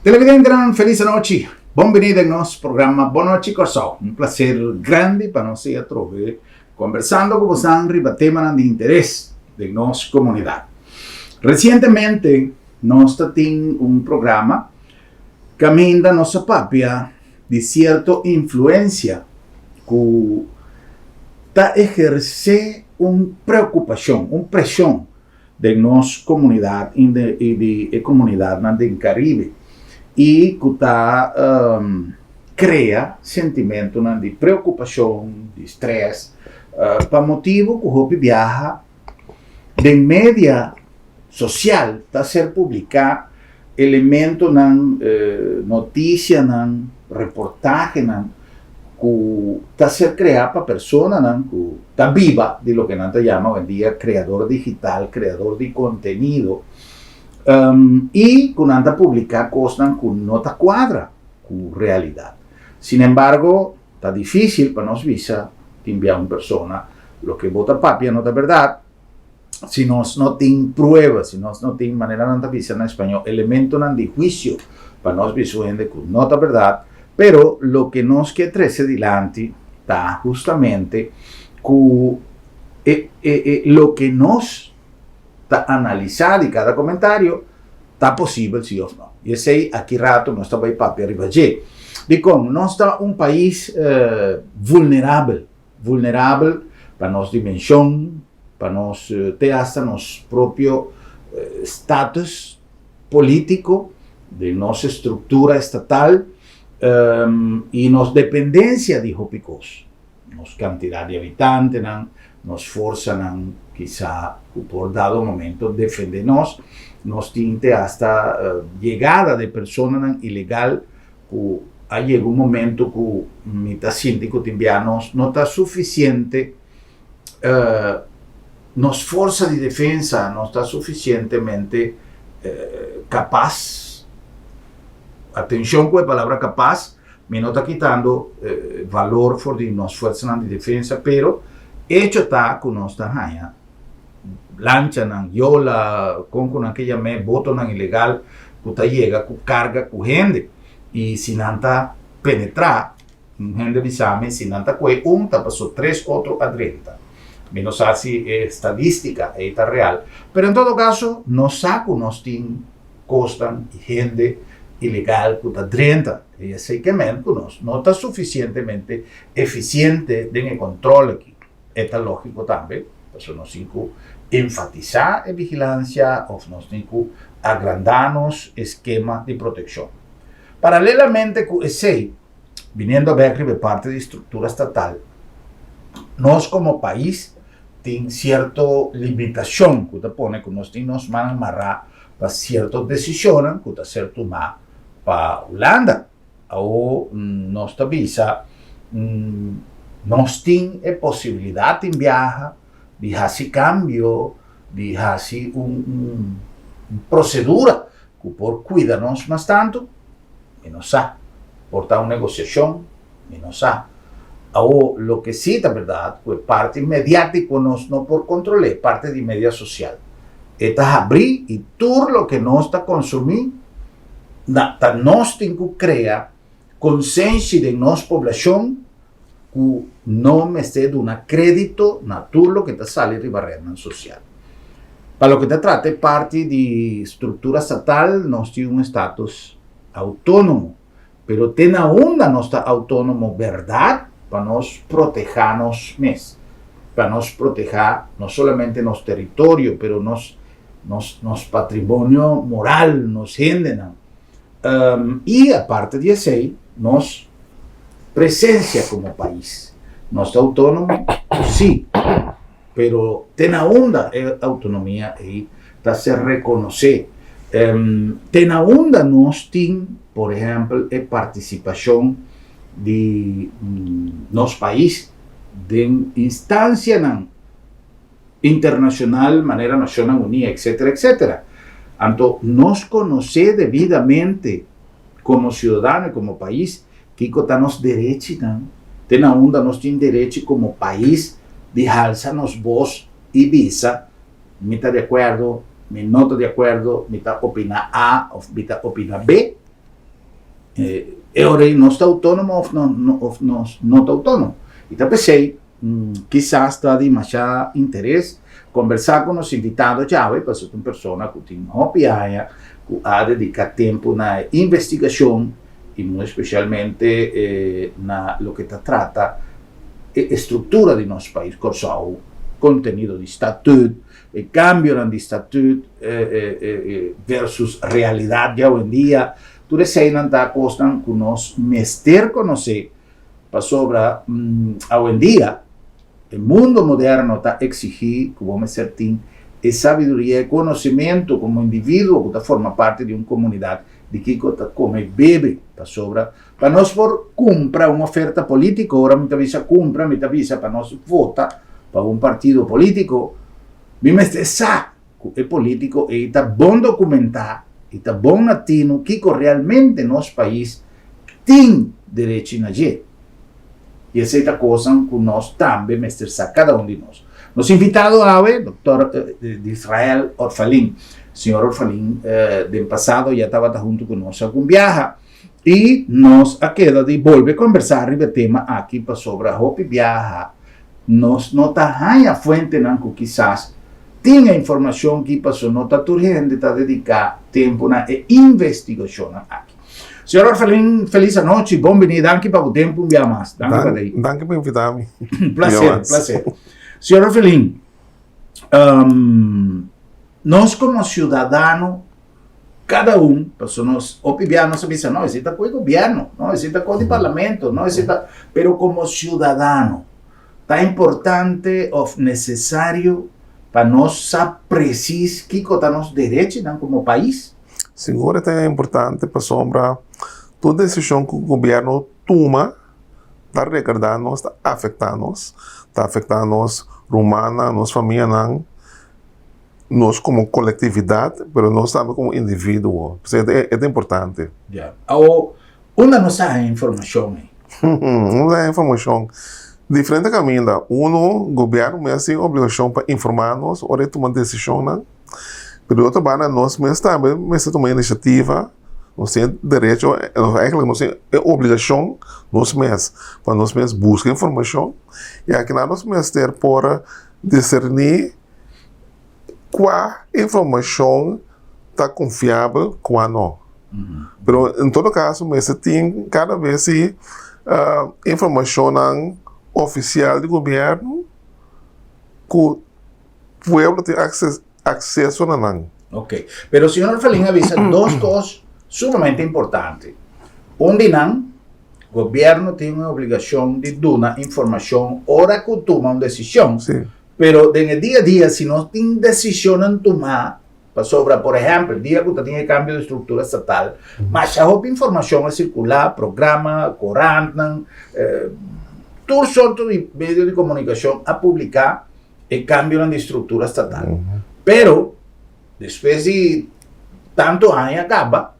Televidentenan, felis anochi. Bon bini den nos programa Bon Nochi Kòrsou. Un plaser grandi pa nos sea atrobe kombersando ku bosan riba temanan di interes den nos komunidat. Resientemente nos ta tin un programa kaminda nos a papia di sierto influensia ku ta ehersé un preokupashon, un preshon den nos komunidat i di e komunidatnan den Karibe i ku ta krea sentimentunan di preokupashon, di strès, pa motibu ku hopi biaha den media sosial ta ser publiká elementonan, notisianan, reportahenan ku ta ser kreá pa personanan ku ta biba di loke nan ta yama oyendia kreador digital, kreador di kontenido, i ku nan ta publiká kosnan ku no ta kuadra ku realidat. Sinembargo, ta difísil pa nos bisa tin bia un persona loke bo ta papia no ta bèrdat, si nos no tin prueba, si nos no tin, manera nan ta bisa na español, elementonan di huisio pa nos bisa un hende ku no ta bèrdat, pero loke nos ke trese dilanti ta hustamente ku e e e loke nos ta analisá di kada komentario ta posibel si òf no. I esei aki rato nos ta bai papia riba dje. Dikon? Nos ta un pais vulnerabel. Vulnerabel pa nos dimenshon, pa nos te hasta nos propio status polítiko, den nos estruktura estatal i nos dependensia di hopi kos, nos kantidat di habitantenan, nos forsanan kisa ku por dado momento defende nos, nos tin te hasta yegada di personanan ilegal ku a yega un momento ku mi ta sinti ku tin bia nos no ta sufisiente, nos forsa di defensa no ta sufisientemente kapas, atenshon ku e palabra kapas, mi no ta kitando valor for di nos fuersanan di defensa, pero echo ta ku nos ta haña lanchanan, yola, kon ku nan ke yam'é, botonan ilegal ku ta yega ku karga ku hende i si nan ta penetrá, un hende bisa mi si nan ta kohe un ta pasó tres otro a drenta. Mi no sa si e estadístika ei ta real, pero en todo kaso nos sa ku nos tin kosnan i hende ilegal ku ta drenta i esei ke men ku nos no ta sufisientemente efisiente den e kontrol aki. E ta lógiko tambe, pasobra nos tin ku enfatisá e vigilansia òf nos tin ku agrandá nos eskema di protekshon. Paralelamente ku esei, biniendo bèk riba e parti di struktura statal, nos komo pais tin sierto limitashon ku ta pone ku nos tin nos man mará pa sierto desishonnan ku ta ser tumá pa Hulanda. Awo nos ta bisa, nos tin e posibilidat tin biaha di hasi kambio, di hasi un prosedura ku por kuida nos mas tantu? Mi no sa. Por ta un negosiashon? Mi no sa. Awo loke si ta bèrdat ku e parti mediátiko nos no por kontrol'é, parti di media sosial. E ta habrí i tur loke nos ta konsumí Na ta nos tin ku krea konsenshi den nos poblashon ku no mester duna krédito na tur loke ta sali riba retnan sosial. Pa loke ta trata e parti di struktura statal nos tin un estatus outónomo, pero te na unda nos ta outónomo bèrdat pa nos protehá nos mes, pa nos protehá no solamente nos teritorio pero nos nos nos patrimonio moral, nos hendenan. I aparte di esei, nos presencia como pais. Nos ta autónomo? Sí, pero te na unda e autonomia ei ta ser rekonosé? Te na unda nos tin, por ehèmpel, e partisipashon di nos pais den instansianan internacional manera Nacionnan Uní etcetera etcetera. Anto nos conoce debidamente como ciudadano y como pais kico ta nos derechinan, te na unda nos tin derechi como pais di halsa nos voz y bisa mi ta di acuerdo, mi no ta di acuerdo, mi ta opina A of mi ta opina B. E ora ei nos ta outónomo òf no òf nos no ta outónomo? I ta p'esei kisas ta di masha interes kombersá ku nos invitado djawe, pasobra ta un persona ku tin hopi aña ku a dediká tempu na e investigashon i muy espesialmente na loke ta trata e estruktura di nos pais Kòrsou, kontenido di statut, e kambionan di statut versus realidat di awendia. Tur eseinan ta kosnan ku nos mester konosé pasobra awendia e mundo moderno ta eksigí ku bo mester tin e sabiduria, e konosementu komo individuo ku ta forma parti di un komunidat di kiko ta kome i bebe. Pasobra pa nos por kumpra un oferta polítiko, ora mi ta bisa kumpra mi ta bisa pa nos vota pa un partido polítiko, mi mester sa ku e polítiko ei ta bon dokumentá i ta bon na tinu kiko realmente nos pais tin derechi na dje. I esei ta kosnan ku nos tambe mester sa, kada un di nos. Nos invitado awe, Dòkter Disrael Orphalin. Señor Orphalin den pasado ya tabata huntu ku nos algun biaha i nos a keda di bolbe kombersá riba e tema aki pasobra hopi biaha nos no ta haña fuentenan ku kisas tin e informashon ki paso no ta tur hende ta dediká tempu na e investigashonnan aki. Señor Orfelin, felis anochi, bon bini, danki pa bo tempu un bia mas. Danki pa dei. Danki pa invita mi. Placer, placer. Señor Orfelin, um, nos como ciudadano Kada un, pasobra nos hopi bia nos a bisa, no, esei ta ku e gobièrnu, no, esei ta ku di parlamento, no, esei ta, pero komo siudadano ta importante òf nesesario pa nos sa presis kiko ta nos derechinan komo pais? Sigur e ta importante pasobra tur desishon ku gobièrnu tuma ta rekordá nos, ta afektá nos, ta afektá nos rumannan, nos famianan. Nos komo kolektividat, pero nos tambe komo individuo. P'esei e ta importante. Ya. Awo, unda nos ta haña informashon ei? Unda haña informashon? Diferente kaminda. Uno, gobièrnu mes tin obligashon pa informá nos ora e tuma desishonnan. Pero di otro banda nos mes tambe mester tuma inisiativa. Nos tin derecho, eigenlijk nos tin e obligashon nos mes pa nos mes buska informashon. I akinan nos mester por diserní. Kua informashon ta konfiabel, kua no. Pero en todo kaso mester tin kada bes si informashonnan ofisial di gobièrnu ku pueblo tin akseso na nan. Ok, pero señor Orfelin a bisa dos kos sumamente importante. Un di nan, gobièrnu tin un obligashon di duna informashon ora ku tuma un desishon. Pero den e dia a dia si nos tin decisionnan tuma pasobra por ehempel dia cu ta tin e cambio di structura estatal masha hopi informacion a circula, programa, corantnan, tur sorto di medio di comunicacion a publica e cambionan di structura estatal. Pero despues di tanto aña caba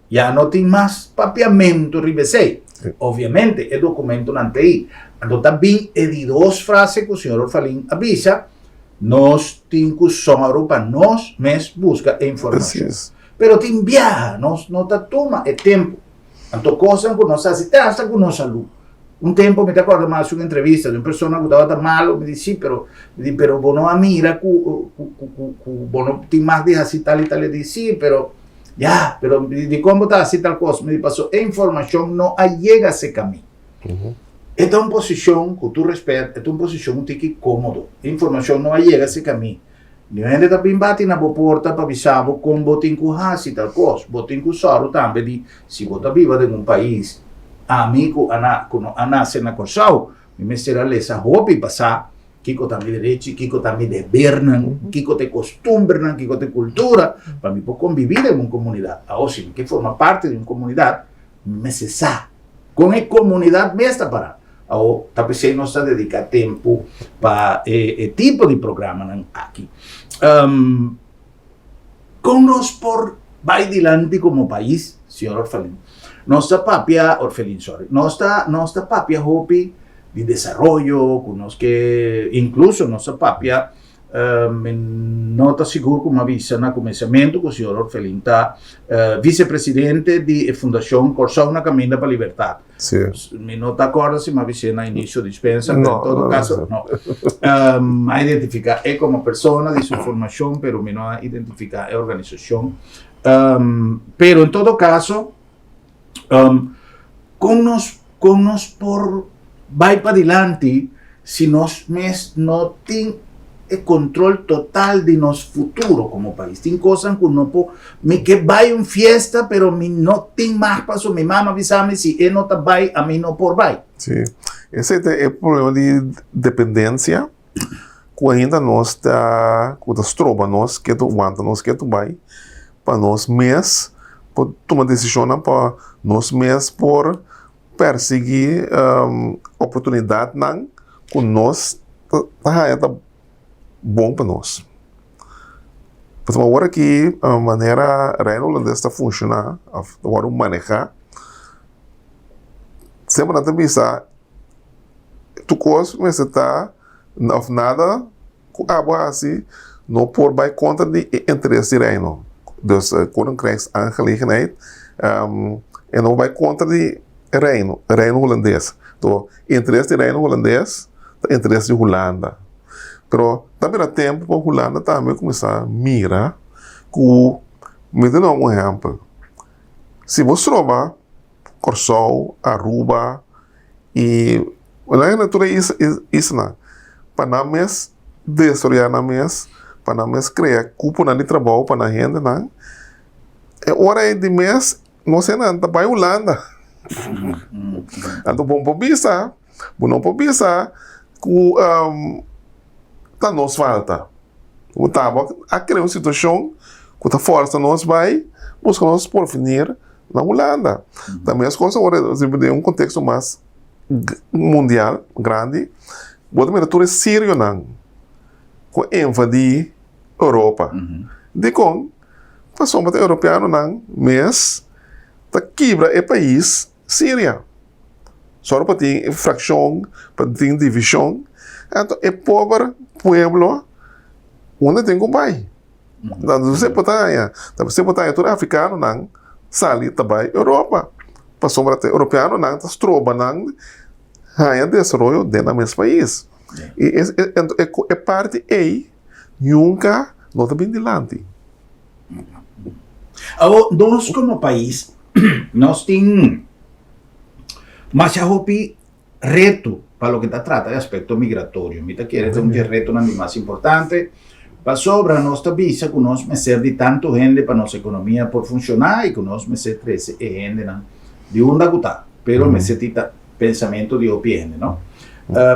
Ya no tin mas papiamentu riba esei. Obviamente, e dokumentonan ta ei. Anto ta bin e di dos frase ku señor Orfalin a bisa, nos tin ku sòru pa nos mes buska e informashon. Pero tin biaha nos no ta tuma e tempu. Anto kosnan ku nos hasi te hasta ku nos salú. Un tempu mi ta kòrda mi a hasi un entrevista di un persona ku tabata malu, mi di si, pero mi di pero bo no a mira ku ku bo no tin mas di hasi tal i tal, e di si, pero Ya, pero dikon bo ta hasi tal kos? Mi di, paso e informashon no a yega serka mi. E ta un posishon, ku tur rèspèt, e ta un posishon un tiki kómodo. E informashon no a yega serka mi. Niun hende ta bin bati na bo porta pa bisa bo kon bo tin ku hasi tal kos. Bo tin ku sòru tambe di si bo ta biba den un pais, ami ku a ku no a nase na Kòrsou, mi mester a lesa hopi pa sa Kiko ta mi derechi, kiko ta mi debernan, kiko ta e kostumbernan, kiko ta e kultura, pa mi por konbibí den un komunidat. Awor, si mi ke forma parti di un komunidat, mi mester sa kon e komunidat mes ta pará. Awor, ta p'esei nos ta dediká tempu pa e tipo di programanan aki. Kon nos por bai dilanti komo pais, señor Orfelin? Nos ta papia, Orfelin, sorry, nos ta, nos ta papia hopi di desaroyo, ku nos ke, inkluso nos ta papia Mi no ta sigur ku mi a bisa na kuminsamentu ku señor Orfelin ta visepresidente di e Fundashon Kòrsou na Kaminda pa Libertat. Mi no ta kòrda si mi a bis'é na inisio dispensa, pero en todo kaso no. Mi a identifiká e komo persona di su formashon, pero mi no a identifiká e organisashon. Pero en todo kaso, Kon nos kon nos por bai padilanti si nos mes no tin e kontrol total di nos futuro komo pais? Tin kosnan ku no por, mi ke bai un fiesta pero mi no tin mag paso mi mama bisa mi si e no ta bai ami no por bai. Sí, esei ta e problema di dependensia ku ainda nos ta ku ta stroba nos ke ta wanta nos ke ta bai pa nos mes por tuma desishonnan pa nos mes por persiguí oportunidatnan ku nos ta haña ta bon pa nos. Pasobra awor aki manera Reino Hulandes ta funshoná òf ta wòrdu manehá semper nan ta bisa Tur kos mester ta òf nada ku abo hasi no por bai kontra di e interes di Reino. Dus Koninkrijksaangelegenheid e no bai kontra di Reino, Reino Hulandes. To interes di Reino Hulandes ta interes di Hulanda. Pero ta bira tempu pa Hulanda tambe kuminsá mira ku, mi ta duna un ehèmpel, si bo stroba Kòrsou, Aruba i nan tur e islanan pa nan mes desaroyá nan mes, pa nan mes krea kuponan di trabou pa nan hendenan. E ora ei di mes nos hendenan ta bai Hulanda. Anto bo no por bisa, bo no por bisa ku ta nos falta. Bo tabata a krea un situashon ku ta fòrsa nos bai buska nos porvenir na Hulanda. Ta mes kos awor den un konteksto mas mundial, grandi, bo ta mira tur e sirionan ku a invadí Europa. Dikon? Pasobra ta europeanonan mes ta kibra e pais Siria. Sòru pa tin frakshon, pa tin divishon. Anto e pober pueblo unda tin ku bai? Ta duse por ta haña, ta duse por ta haña tur afrikanonan sali ta bai Europa. Pasobra ta europeanonan ta stroba nan haña desaroyo den nan mes pais. I e parti ei nunka no ta bin dilanti. Awor, nos komo pais, nos tin masha hopi reto pa loke ta trata e aspekto migratorio. Mi ta kere ta un di e retonan di mas importante, pasobra nos ta bisa ku nos mester di tantu hende pa nos ekonomia por funshoná i ku nos mester trese e hendenan di unda ku ta, pero mester tin ta pensamentu di hopi hende, no?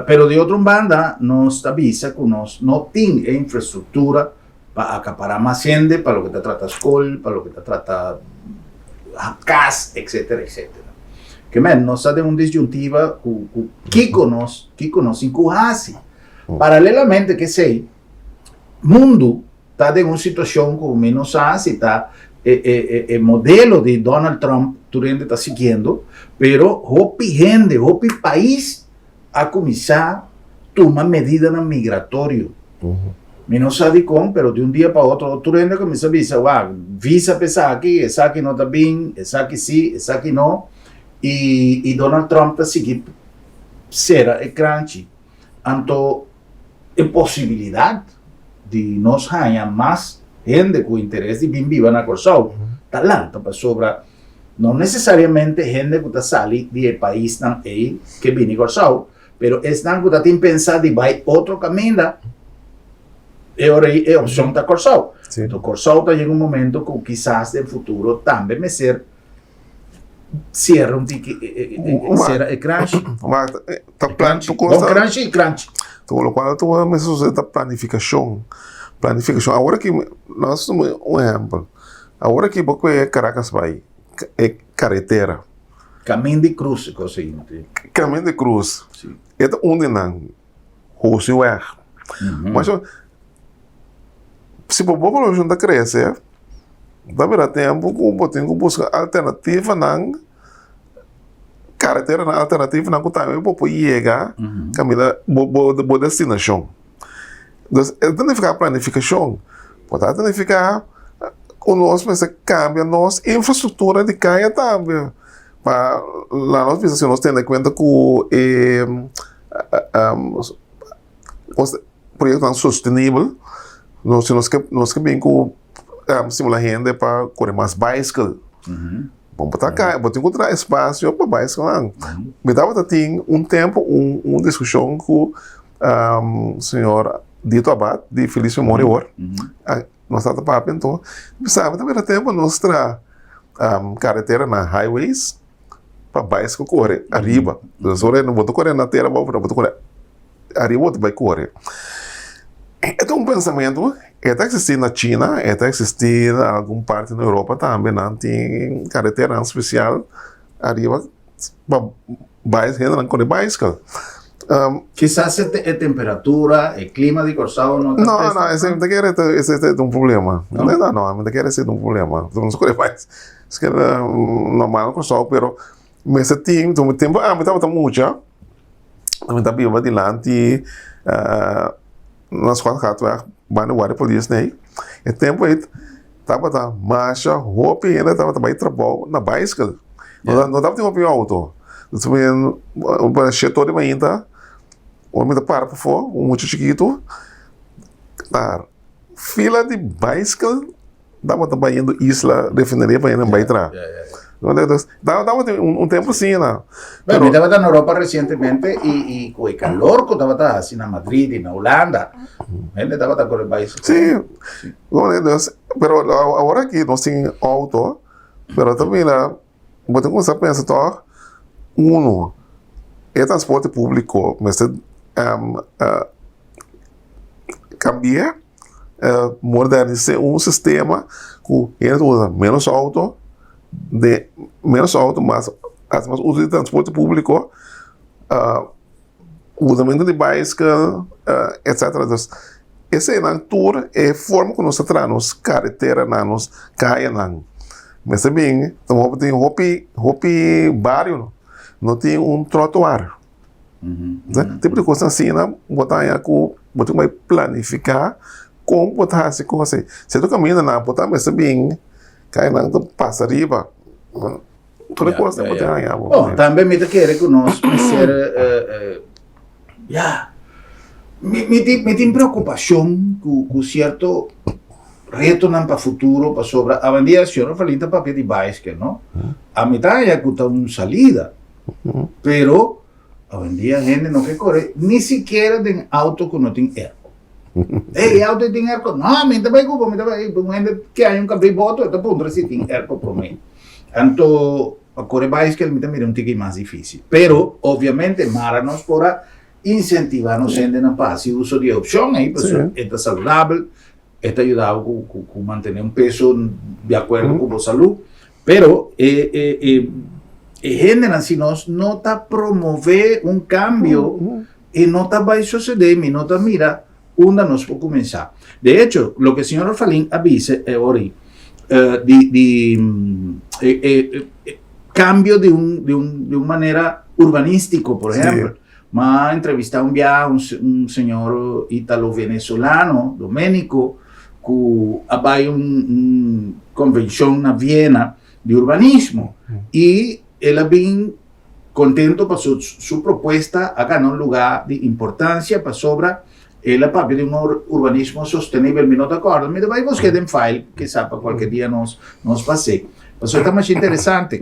Pero di otro un banda nos ta bisa ku nos no tin e infrastruktura pa akapará mas hende pa loke ta trata skol, pa loke ta trata kas, etsetera, etsetera. Ke men, nos ta den un disyuntiva ku ku kiko nos, kiko nos tin ku hasi. Paralelamente ku esei, mundu ta den un situashon ku mi no sa si ta e e e e modelo di Donald Trump tur hende ta siguiendo, pero hopi hende, hopi pais a kuminsá tuma medidanan migratorio. Mi no sa dikon, pero di un dia pa otro tur hende a kuminsá bisa, wak, visa pa esaki, esaki no ta bin, esaki sí, esaki no. I i Donald Trump ta sigui sera e kranchi. Anto e posibilidat di nos haña mas hende ku interes di bin biba na Kòrsou ta lanta pasobra No nesesariamente hende ku ta sali di e paisnan ei ke bini Kòrsou, pero esnan ku ta tin pensá di bai otro kaminda, e ora ei e opshon ta Kòrsou. Anto Kòrsou ta yega un momento ku kisas den futuro tambe mester sierra un tiki, sera e kranshi. Ta plan, tur kos ta. Bon kranshi i kranshi. Tur lokual ta mester sosodé ta planifikashon. Planifikashon. Awor aki, nos tuma un ehèmpel. Awor aki bo kue Caracas bai e karetera. Kamin di Cruz e kos ei no tin. Kamin di Cruz. Si. E ta un di nan. Hosiweg. Masha si bo populashon ta krese ta bira tempu ku bo tin ku buska alternativanan kareteranan alternativanan ku tambe bo por yega kaminda bo bo destinashon. Dus e ta nifiká planifikashon. Por ta nifiká ku nos mester kambia nos infrastruktura di kaya tambe. Pa laga nos bisa si nos tene kuenta ku e proyektonan sostenibel, nos si nos ke nos ke bin ku stimulá hende pa kore mas baiskel. Bo ta kai, bo tin ku traha espasio pa baiskelnan. Mi tabata tin un tempu un un diskushon ku señor Dito Abad di felis memoria awor. Nos tabata papia anto, mi sa mi ta mira tempu nos traha kareteranan, highways, pa baiskel kore ariba. Entonces ora bo ta kore na tera abou, bo ta kore ariba bo ta bai kore. E ta un pensamentu, e ta eksistí na China, e ta eksistí na algun parti na Europa tambe, nan tin kareteranan spesial ariba pa bai hendenan kore baiskel. Kisas e temperatura, e klima di Kòrsou no ta No, no, esei mi ta kere esei ta un problema. No, no, mi ta kere esei ta un problema. Nos kore baiskel normal na Kòrsou, pero mester tin, tempu ami tabata mucha. Mi ta biba dilanti na Schotgatweg banda Guardia Polis nei. E tempu ei tabata masha hopi hende tabata bai trabou na baiskel. No no tabatin hopi outo. Dus mi shete ora di mainta ora mi ta para pafó un mucha chikitu ta fila di baiskel. Tabata bayendo isla refineria pa hende bai traha. Tabata un tempo asina. Pero mi tabata na Europa recientemente y y cu e calor cu tabata haci na Madrid y na Hulanda, hende tabata core bicycle. Sí. Pero awor aki nos tin auto, pero ta mira Bo ta kuminsá pensa tòg, unu, e transporte públiko mester kambiá, modernis'é un sistema ku hende ta usa ménos outo, de ménos outo mas hasi mas uso di transporte públiko. Usamentu di baiskel, etcetera. Dus, eseinan tur e forma ku nos ta traha nos kareteranan, nos kayanan. Mester bin, ta tin hopi, hopi bario no tin un trotoar. Tipo di kos asina bo ta haña ku bo tin ku bai planifiká kon bo ta hasi kos ei. Sierto kamindanan bo ta mester bin kayanan ta pasa riba. Tur e kos bo tin haña bo. Bon, tambe mi ta kere ku nos mester ya, mi mi tin mi tin preokupashon ku ku sierto retonan pa futuro pasobra awendia señor Orfelin ta papia di baiskel no, ami ta haña ku ta un salida, pero awendia hende no ke kore ni sikiera den auto ku no tin airco. Ey, e auto ei tin airco? No, mi ta bai ku bo, mi ta bai. Un hende ke haña un kabei boto, e ta puntra si tin airco promé. Anto, pa kore baiskel mi ta mira un tiki mas difícil. Pero, obviamente, mara nos por a incentivá nos hendenan pa hasi uso di e opshon ei, pasobra e ta saludabel, e ta yuda bo ku ku ku mantené un peso di akuerdo ku bo salú. Pero, e e e e hendenan, si nos no ta promové un kambio, E no ta bai sosodé, mi no ta mira unda nos por kuminsá. De echo, loke señor Orfalin a bisa e ora ei, di di e e e kambio di un di un di un manera urbanístiko, por ehèmpel. Mi a entrevistá un biaha un un señor italo-venezolano, Domenico, ku a bai un un konvenshon na Viena di urbanismo i el a bin Contento pa su su propuesta a gana un lugar di importancia pasobra el a papia di un urbanismo sostenibel. Mi no ta acorda, mi ta bay busca den file kisa pa cualkier dia nos nos pas'e. Pasobra ta masha interesante.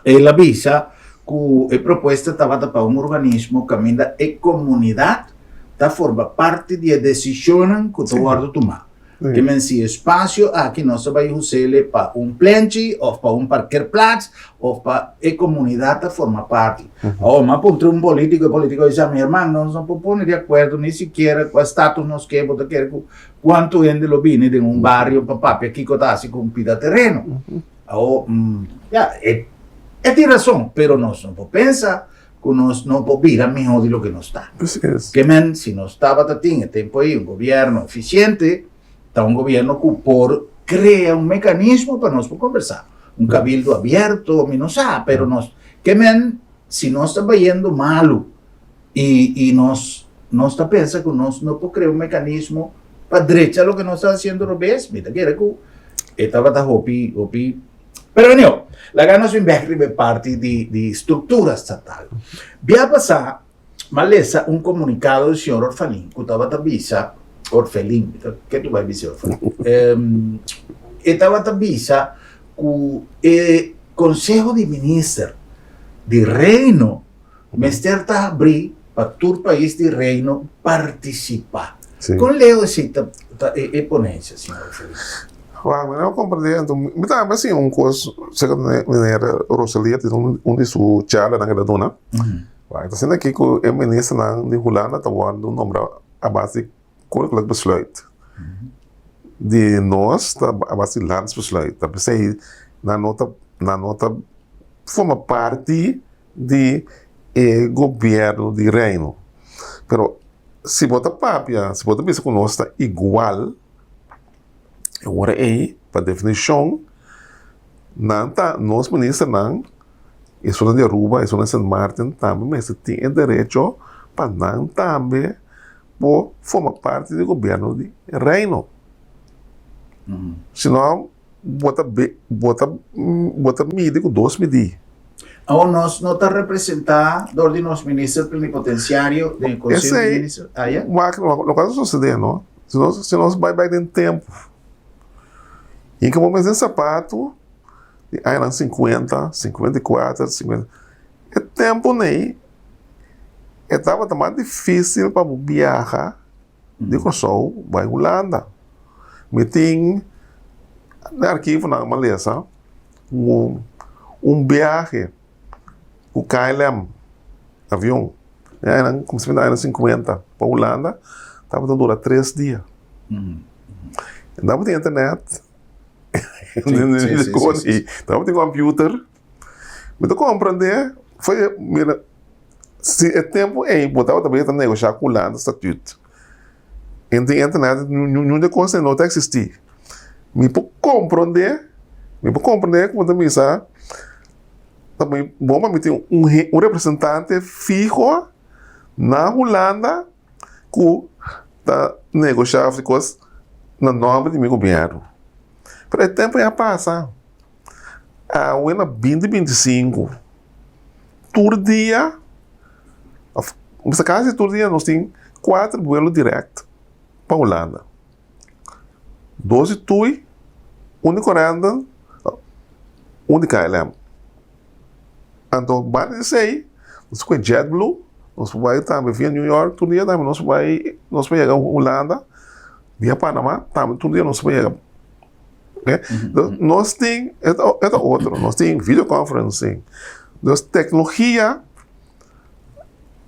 El a bisa cu e propuesta tabata pa un urbanismo caminda e comunidad ta forma parti di e decisionnan cu ta wordo tuma. Ke men si espacio aki nos ta bai usele pa un plenchi of pa un parkeerplaats of pa e comunidad ta forma parti. Awor mi a puntra un politico, e politico a bisa mi herman nos no por pone di acuerdo ni sikiera cua status nos ke, bo ta kere cu cuanto hende lo bini den un bario pa papia kico ta haci cu un pida tereno. Awor, ya, e tin razon, pero nos no por pensa ku nos no por bira mihó di loke nos ta. Ke men, si nos tabata tin e tempu ei un gobièrnu efisiente, ta un gobièrnu ku por krea un mekanismo pa nos por kombersá. Un kabildo abierto, mi no sa, pero nos, ke men, si nos ta bayendo malu i i nos. Nos ta pensa ku nos no por krea un mekanismo pa drecha loke nos ta hasiendo robes? Mi ta kere ku e tabata hopi, hopi. Pero anio, laga nos bin bek riba e parti di, di struktura statal. Bia pasá, m'a lesa un komunikado di señor Orfalin ku tabata bisa, Orfelin, mi ta ke tu bai bisa Orfalin, e tabata bisa ku e Konseho di Minister di Reino Mester ta habrí pa tur pais di Reino partisipá. Sí. Kon leu esei ta ta e e ponensia, señor Feliz? Wak, mi no komprendé anto mi tambe siña un kos serka di meneer Roselia tin un un di su charlanan ke ta duna. Wak, ta asina aki ku e ministernan di Hulanda ta wòrdu nombra a base di Koninklijk Besluit. Di nos ta a base di Landsbesluit. Ta p'esei nan no ta nan no ta forma parti di e gobierno di Reino. Pero si bo ta papia, si bo ta bisa ku nos ta igual, e ora ei, pa definishon, nan ta, nos ministernan, esunnan di Aruba, esunnan di Sint Maarten tambe mester tin e derecho pa nan tambe por forma parti di gobierno di Reino. Si no, Bo ta be, bo ta, bo ta midi ku dos midí. Awor nos no ta representá dor di nos minister plenipotenciario den e Conseho di Esei, Minister. Ah, ya? wak, loke a sosodé, no? Si nos, si nos bai bek den tempu, i ke bo mester sapatu di añanan sinkuenta, 54, 50, e tempu nei e tabata mas difísil pa bo biaha di Kòrsou bai Hulanda. Mi tin den archivonan mi a lesa ku un biahe ku KLM, avion, den añanan kuminsamentu di añanan sinkuenta pa Hulanda tabata dura tres dia. No tabatin internet, tabatin computer. Mi ta komprendé, fo'i mira, si e tempu ei bo tabata bay ta negoshá ku Hulanda statuut, en tin internet niun di e kos ei no ta eksistí. Mi por komprendé, mi por komprendé ku bo ta bisa ta muy bon pa mi tin un un representante fiho na Hulanda ku ta negoshá òf di kos na nòmber di mi gobièrnu. Pero e tempu ei a pasa. Awe na binti 25, tur dia, of bisa kasi tur dia nos tin kuater buelo dirèkt pa Hulanda. Dos di Tui, un di Corendon, un di KLM. Anto banda di esei nos ku e JetBlue, nos por bai tambe via New York tur dia tambe nos por bai, nos por yega Hulanda via Panama tambe tur dia nos por yega. Nos tin, e ta otro, nos tin videoconferencing. Nos tecnologia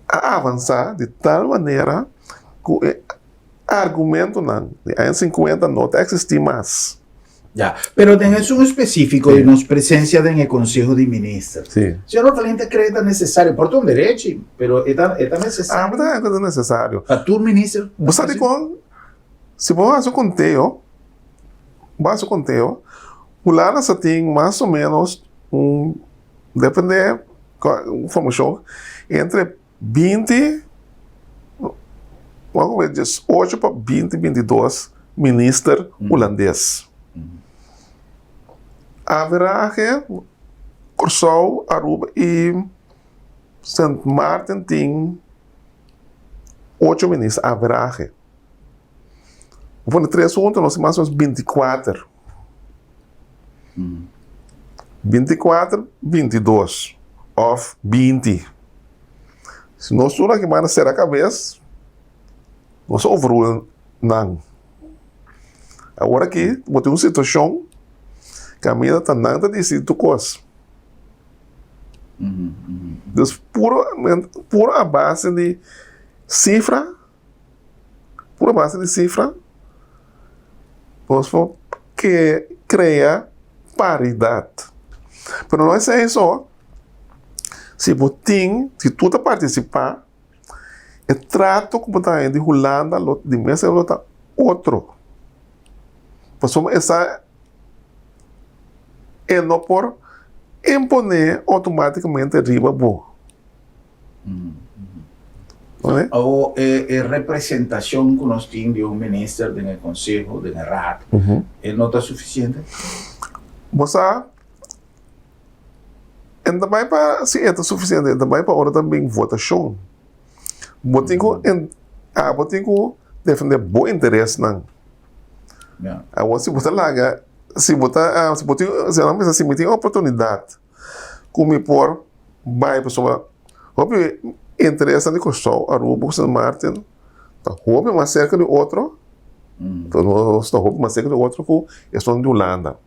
a avansa di tal manera cu e argumentonan di aña 50 no ta existi mas. Ya, pero den esun específico di nos presencia den e Conseho di Minister. Sí. Señor Orfelin ta cree ta necesario, por ta un derechi, pero e ta, e ta necesario. Ah, mi ta kere ta necesario. Pa tur minister. Bo sa dikon? Si bo hasi un conteo, bo hasi un conteo, Hulanda sa tin mas o menos un, depende informacion, entre 20, wak a 18 pa 20, 22 minister hulandes. Averahe, Kòrsou, Aruba i Sint Maarten tin ocho minister, averahe. Bo pone tres huntu nos tin mas o menos 24. 24, 22 òf 20. Si nos tur aki manda sera kabes, nos a overrule nan. Awor aki bo tin un situashon kaminda ta nan ta disidi tur kos. Dus puro puro a base di sifra. Pura base di sifra, nos por ke krea paridat. Pero no esei so, si bo tin, si tur ta partisipá, e trato ku bo ta haña di Hulanda lo di mes lo ta otro. Pasobra esa e no por imponé outomátikamente riba bo. Awo e e representashon ku nos tin di un minister den e konseho, den e raad, e no ta sufisiente? Bo sa, e no ta bai pa si e ta sufisiente, e ta bai pa ora ta bin votashon. Bo tin ku abo tin ku defende bo interesnan. Awor si bo ta laga, si bo ta, si bo tin, si nan bisa si mi tin oportunidat ku mi por bai pasobra hopi interesnan di Kòrsou, Aruba ku Sint Maarten ta hopi mas serka di otro, nos ta hopi mas serka di otro ku esun di Hulanda.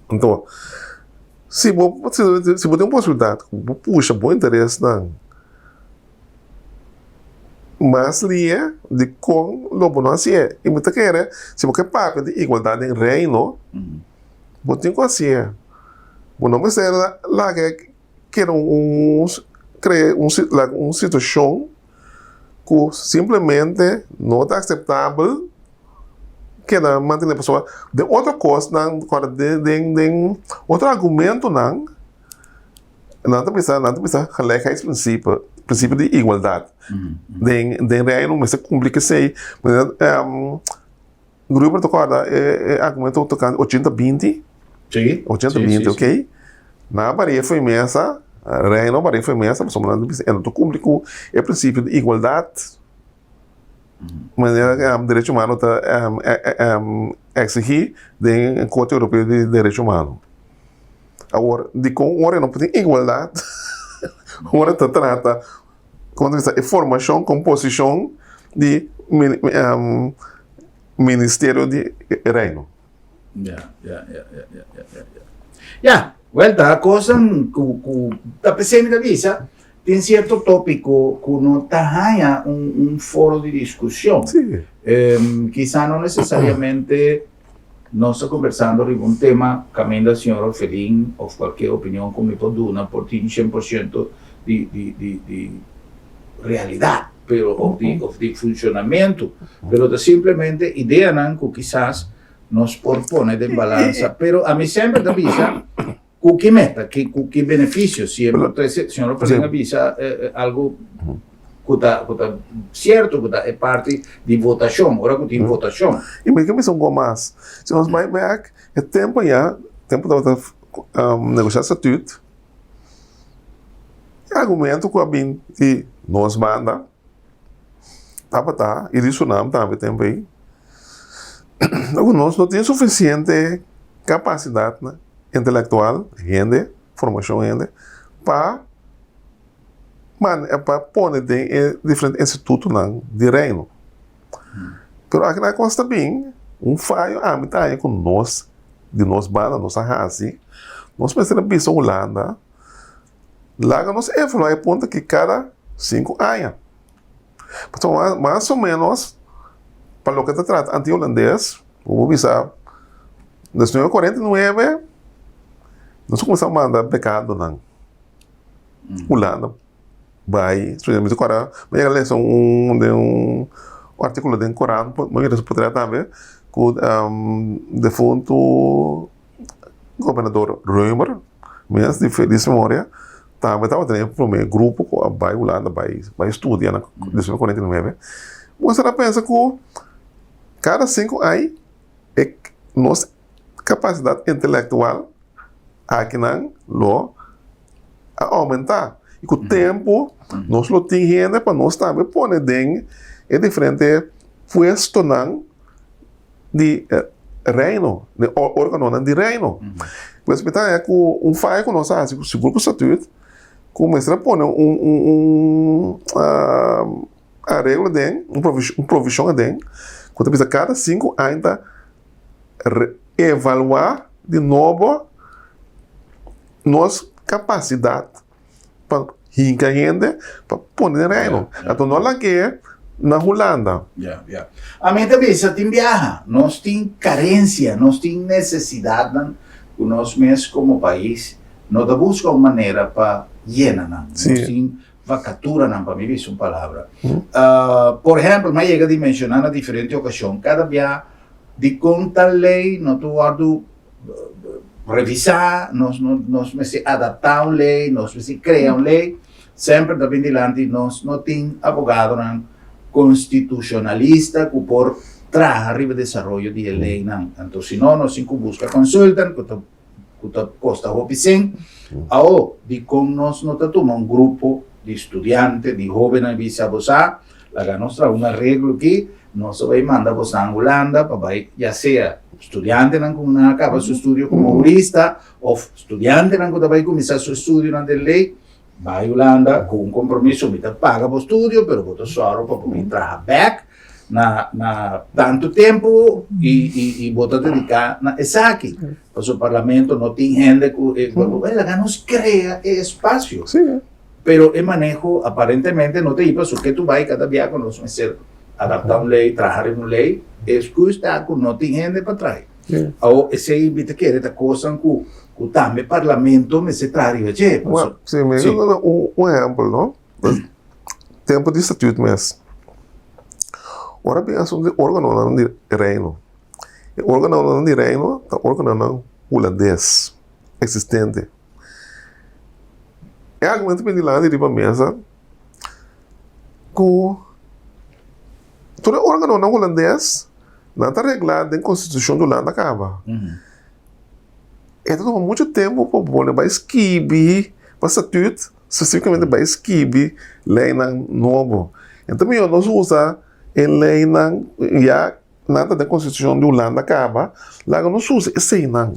Anto si bo si bo tin un posibilidat ku bo pusha bo interesnan mas lia dikon lo bo no hasié? I mi ta kere si bo ke papia di igualdat den Reino. Bo tin ku hasié. Bo no mester laga keda un krea un laga un situashon ku simplemente no ta akseptabel keda mantené pasobra den otro kosnan den den den otro argumentonan nan ta bisa nan ta bisa gelijkheidsprincipe prinsipio di igualdat den den reino mester kumpli ku esei. Grupo ta kòrda e argumento tokante ochenta binti? Sí. Ochenta binti, ok. Nan a baria for e mesa, Reino a baria for e mesa, pasobra nan ta bisa e no ta kumpli ku e prinsipio di igualdat, manera derecho humano ta eksigí den Korte Europeo di Derecho Humano. Awor, dikon ora e no por tin igualdat ora ta trata Como ta bisa e formacion con posicion di ministerio di reino. Ya, ya, ya, ya, ya, ya, ya. Ya, wel ta cosnan cu cu ta pesey mi ta bisa tin cierto topico cu no ta haya un un foro di discusion. Sí. Kisa no necesariamente Nos ta conversando riba un tema caminda señor Ofelin of cualkier opinion cu mi por duna por tin cien por ciento di di di di realidad pero of di of di funcionamento pero ta simplemente ideanan cu kisas nos por pone den balansa pero ami semper ta bisa Ku ki meta? Ki ku ki benefisio? Si e por trese, señor Ofelin a bisa algu ku ta ku ta sierto ku ta e parti di votashon, ora ku tin votashon. I mi ke bisa un kos mas, si nos bai bek e tempu ya, tempu tabata negoshá statut, e argumento ku a bin di nos banda tabata, i di Surinam tambe tempu ei, ku nos no tin sufisiente kapasidat intelektual, hende, formashon hende, pa pa pone den e diferente institutonan di Reino. Pero aki nan kos ta bin un fayo ami ta haña ku nos di nos banda nos a hasi, nos mester a bisa Hulanda laga nos evaluá e punto aki kada sinku aña. Pasobra mas o menos pa loke ta trata anti hulandes bo por bisa desnueve kuarenta i nuebe nos a kuminsá manda bekadonan Hulanda bai estudia. Mi ta kòrda mi a yega lesa un den un artíkulo den korant mi a mira su potrèt tambe ku defuntu gobernador Römer mes di felis memoria tambe tabata den e prome grupo ku a bai Hulanda bai bai studia na diecinueve cuarenta y nueve. Bo estará pensa ku kada sinku ai e nos kapasidat intelektual akinan lo a oumentá i ku tempu nos lo tin hende pa nos tambe pone den e diferente puestonan di Reino, den organonan di Reino. Pues mi ta haña ku un faya ku nos a hasi sigur ku Statut ku mester a pone un un areglo aden, un provishon aden ku ta bisa kada sinku aña ta evaluá di nobo nos kapasidat pa hinka hende pa pone den Reino. Anto no lag'é na Hulanda. Ya, ya. Ami ta bisa tin biaha nos tin karensia, nos tin nesesidatnan ku nos mes komo pais no ta buska un manera pa yena nan. Nos tin vakaturanan, pa mi bisa un palabra. Por ehèmpel, mi a yega di menshoná na diferente okashon, kada bia dikon tal lei no ta wòrdu revisá, nos no nos mester adaptá un lei, nos mester krea un lei. Semper ta bin dilanti nos no tin abogadonan konstitushonalista ku por traha riba desaroyo di e leinan. Anto si no nos tin ku buska consultant ku ta ku ta kosta hopi sen. Awo, dikon nos no ta tuma un grupo di studiante, di hóbennan i bisa bo sa, laga nos traha un areglo aki, nos ta bai manda bosan Hulanda pa bai ya sea studiantenan ku nan a kaba su studio komo hurista òf studiantenan ku ta bai kuminsá su estudionan den lei, bai Hulanda ku un kompromiso, mi ta paga bo studio pero bo ta sòru pa bo bin traha bèk na na tantu tempu i i i bo ta dediká na esaki. Pasobra parlamento no tin hende ku e laga nos krea e espasio. Pero e maneho aparentemente no ta i pasobra ke tu bai kada bia ku nos mester adaptá un lei, traha riba un lei, e excuus ta ku no tin hende pa traha. Awor esei mi ta kere ta kosnan ku ku tambe parlamento mester traha riba dje. Bueno, si mi a duna un ehempel no, tempu di statuut mes, ora bin asuntu di organonan di reino, e organonan di reino ta organonan hulandes eksistente. E argumento bin dilanti riba mesa ku tur e organonan hulandes nan ta reglá den konstitushon di Hulanda kaba. E ta tuma muchu tempu pa bo pone bai skibi pa statut spesifikamente bai skibi leinan nobo. E ta mihó nos usa e leinan ya nan ta den konstitushon di Hulanda kaba, laga nos usa eseinan.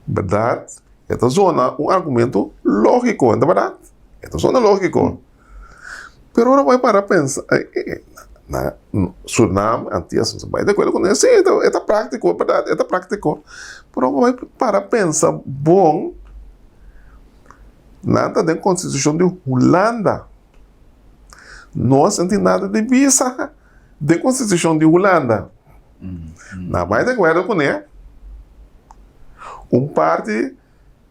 Bèrdat, e ta zona un argumento lógiko, no ta bèrdat? E ta zona lógiko. Pero ora bo a para pensa, na Surinam, Antias, nos a bai di akuerdo ku nan, si, e ta práktiko, e bèrdat, e ta práktiko. Pero ora bo bai para pensa bon, nan ta den konstitushon di Hulanda. Nos no tin nada di bisa den konstitushon di Hulanda. Nan bai di akuerdo kuné, un parti.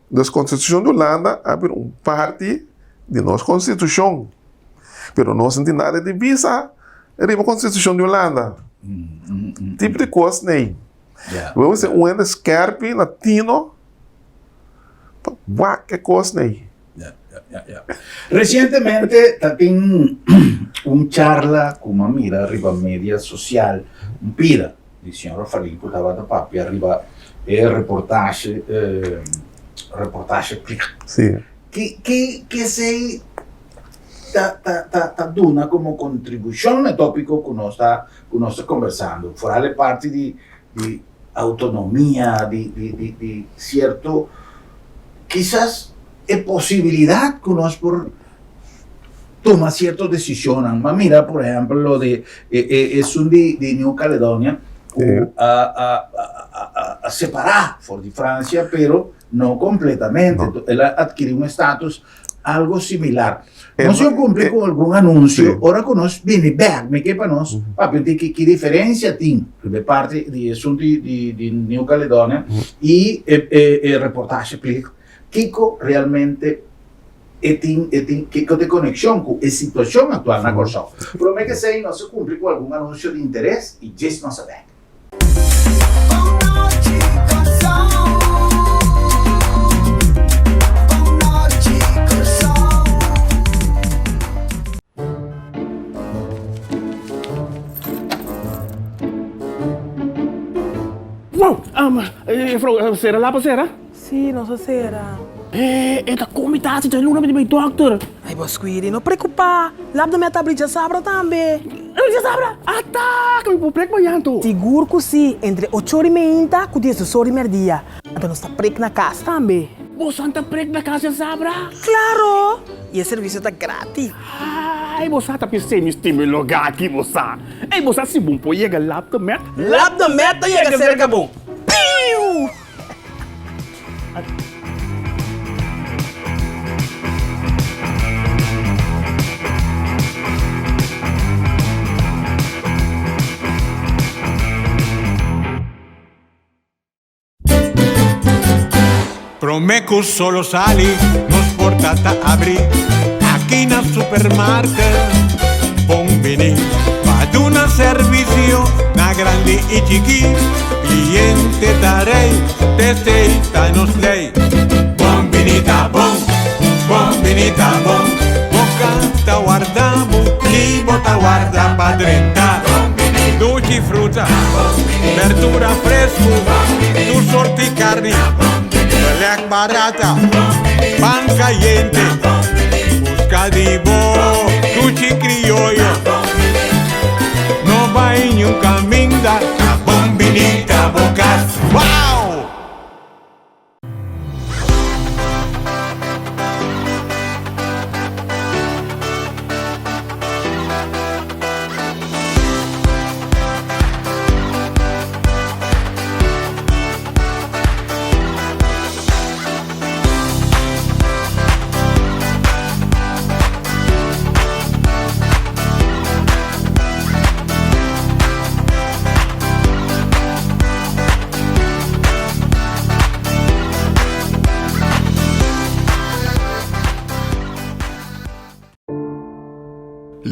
Nos konstitushon di Hulanda a bira un parti di nos konstitushon, pero nos no tin nada di bisa riba konstitushon di Hulanda. Tipo di kos nei. Bo mester un hende skerpi na tino pa wak e kos nei. Resientemente ta tin un charla ku mi a mira riba media sosial, un pida. Di señor Rafael cu tabata papia riba e reportahe reportahe plicht. Sí. Ki ki ki esey ta ta ta ta duna como contribucion na e topico cu nos ta cu nos ta conversando? Foral e parti di di autonomia di di di di cierto kisas e posibilidad cu nos por tuma cierto decisionnan. Ma mira por ehempel lo di e e esun di di New Caledonia cu a a a a separa for di Francia pero no completamente. El a adkiri un estatus algo similar. Nos yo cumpli cu algun anuncio ora cu nos bini bek mi ke pa nos papia di ki diferencia tin riba e parti di esun di di di New Caledonia y e e e reportahe plicht kico realmente E tin e tin kiko ta e konekshon ku e situashon aktual na Kòrsou. Promé ku esei nos a kumpli ku algun anunsio di interes i djis nos a bèk. Wow! Juffrouw, sera lapa sera? Sí, nos a sera. E, e ta komi tasi dje luna mi di bai dòkter. Ai bo Squiri, no preokupá. Lap mi a ta abri djasabra tambe. Abri djasabra? Ata! Ku mi por prek mañan anto? Sigur ku sí, entre ocho ora i meinta ku diesdos ora i mèrdia. Anto nos ta prek na kas tambe. Boso ta prek na kas djasabra? Klaro! I e servisio ta gratis. Ai, bo sa ta p'esei mi stima e lugá aki, bo sa. Ei, bo sa si bo por yega Lap de Met? Lap de Met ta yega serka bo. Piu! Prome cu solo sali, nos porta ta abri aki na supermarket. Bon bini pa duna servicio na grandi y chiki. Cliente ta rey, t'esey ta nos ley. Bon bini ta bon, bon bini ta bon. ta warda bo, ki bo ta warda pa drenta? Duchi fruta, berdura fresku, tur sorti karni, belek barata, pan kayente, buska di bo duchi krioyo. No bai niun kaminda, ta bon bini ta bo kas. Wow!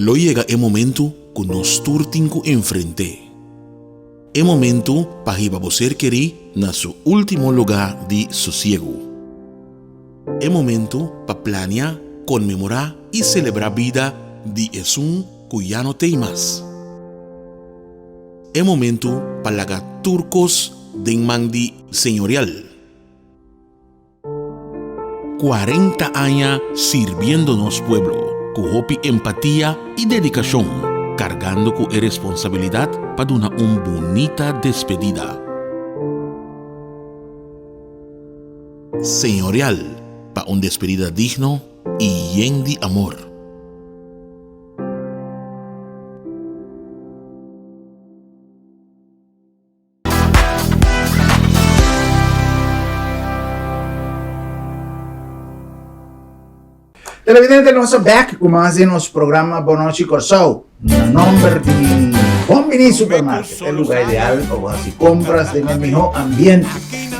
Lo yega e momentu ku nos tur tin ku enfrent'é. E momentu pa hiba bo ser kerí na su último lugá di sosiegu. E momentu pa plania, konmemorá i selebrá bida di esun ku ya no t'ei mas. E momentu pa laga tur kos den man di Señorial. 40 aña sirbiendo nos pueblo ku hopi empatia i dedikashon, kargando ku e responsabilidat pa duna un bunita despedida. Señorial pa un despedida digno i yen di amor. Televidente, nos ta back ku mas di nos programa Bon Nochi Kòrsou. Na nomber di Bon Bini Supermarket, e lugar ideal pa bo hasi compras den e mihó ambiente.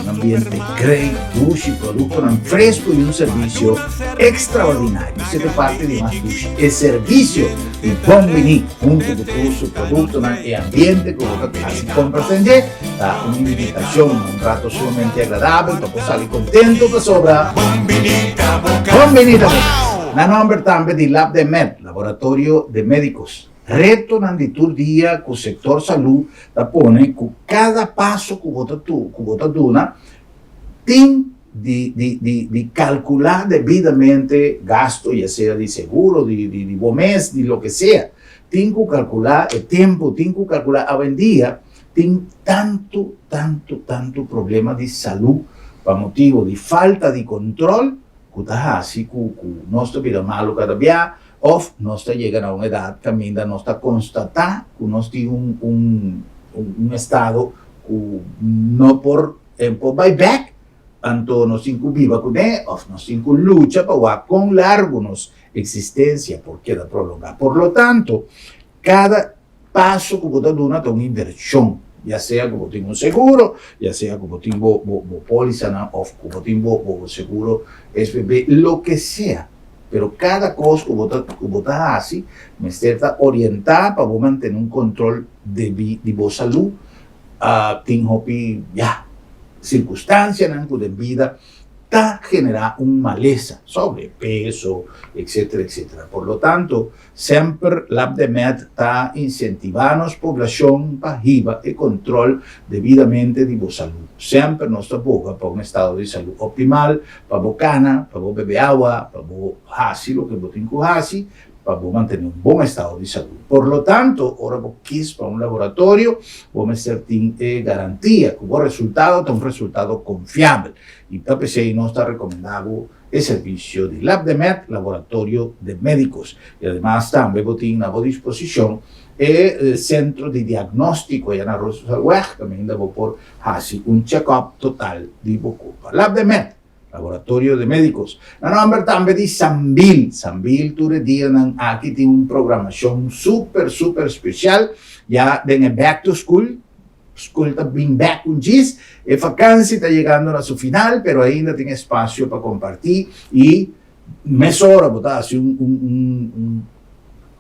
Un ambiente great, dushi, productonan fresco y un servicio extraordinario. Esei ta parti di mas dushi, e servicio di Bon Bini hunto ku tur su productonan, e ambiente ku bo ta hasi compras den dje, ta un invitacion na un rato sumamente agradabel pa bo sali contento pasobra Bon Bini ta bo cas. Na nomber tambe di Lab de Med, Laboratorio de Médicos. Retonan di tur dia ku sektor salú ta pone ku kada paso ku bo ta ku bo ta duna tin di di di di kalkulá debidamente gasto ya sea di seguro di di di bo mes di loke sea. Tin ku kalkulá e tempu, tin ku kalkulá awendia tin tantu tantu tantu problema di salú pa motibu di falta di kontrol ku ta hasi ku ku nos ta bira malu kada bia òf nos ta yega na un edat kaminda nos ta konstatá ku nos tin un un un estado ku no por por bai bèk, anto nos tin ku biba kuné òf nos tin ku lucha pa wak kon largu nos eksistensia por keda prolongá. Por lo tanto, kada Paso ku bo ta duna ta un invershon, ya sea ku bo tin un seguro, ya sea ku bo tin bo bo bo pólisanan òf ku bo tin bo bo seguro SVB, loke sea. Pero kada kos ku bo ta ku bo ta hasi mester ta orientá pa bo mantené un kontrol debí di bo salú. Tin hopi, ya, sirkunstansianan ku den bida ta generá un malesa, sobrepeso, etcétera, etcétera. Por lo tanto, Semper Labdemed ta insentivá nos poblashon pa hiba e kontrol debidamente di bo salú. Semper nos ta boga pa un estado di salú optimal, pa bo kana, pa bo bebe awa, pa bo hasi loke bo tin ku hasi pa bo mantené un bon estado di salú. Por lo tanto, ora bo kis pa un laboratorio, bo mester tin e garantia ku bo resultado ta un resultado konfiabel. I ta p'esei nos ta rekomendá bo e servicio di Labdemed, Laboratorio de Medicos. Y ademas tambe bo tin na bo disposicion e Centro di Diagnostico aya na Rooseveltweg, caminda bo por haci un check-up total di bo curpa. Labdemed, Laboratorio de Medicos. Na nomber tambe di Sambil. Sambil tur e dianan aki tin un programacion super super special ya den e Back to School. Skol ta bin bek un djis, e vakansi ta yegando na su final, pero ainda tin espasio pa kompartí i mesora bo ta hasi un un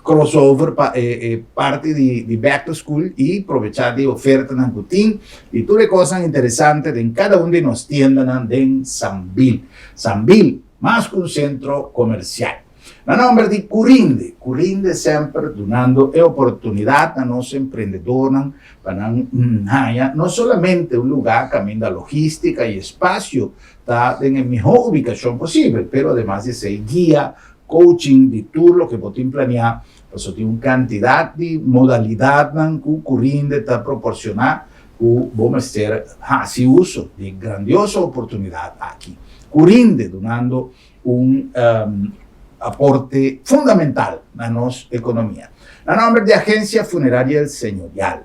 crossover pa e e parti di di back to school i probechá di ofertanan ku tin i tur e kosnan interesante den kada un di nos tiendanan den Sambil. Sambil, mas ku un sentro komersial. Na nòmber di Curinde, Curinde semper dunando e oportunidat na nos emprendedornan pa nan haña no solamente un lugá kaminda logístika i espasio ta den e mihó ubikashon posibel, pero ademas di esei guia, coaching di tur loke bo tin planeá, pasobra tin un kantidat di modalidatnan ku Curinde ta proporsioná ku bo mester hasi uso di e grandioso oportunidat aki. Curinde dunando un aporte fundamental na nos economia. Na nomber di Agencia Funeraria El Señorial,